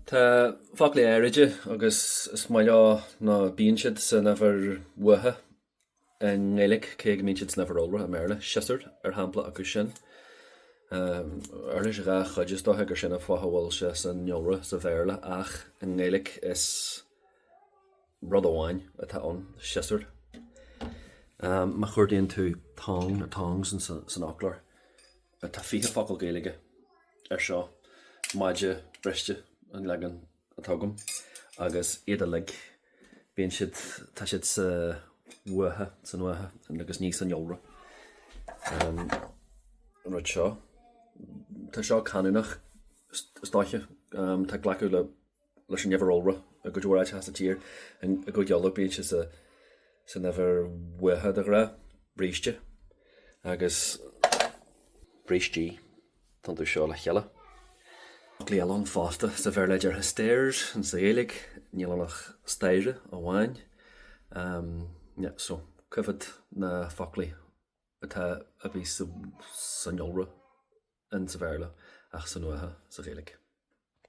Tá foclaí áiride agus is maith leo ná bíonn siad san uimhir uatha i nGaeilge, cé go mbíonn siad san uimhir iolra i mBéarla, siosúr ar shampla acu sin. Uirlis 2 chuid is dócha gur sin an fáth a bhfuil sé san iolra sa Bhéarla ach i nGaeilge is rud amháin atá ann, siosúr. Má chuardaíonn tú tong nó tongs san fhoclóir, tá 20 focal Gaeilge ar seo, maide briste an leagan atá agam agus iad uilig, bíonn siad, tá siad sa uatha, san uatha agus ní san iolra. An rud seo, tá seo canúnach is dóiche, tá glacadh le leis an uimhir iolra i gcuid mhór áiteacha sa tír. I gCúige Uladh bíonn sé sa san uimhir uatha de ghnáth, bríste agus brístí, tá tú seo le chéile. Foclaí eile ann fosta, sa Bhéarla déarfá stairs, sa Ghaeilge níl ann ach staighre amháin. Yeah, so, coimhead na foclaí atá a bhí san iolra in sa Bhéarla ach san uatha sa Ghaeilge.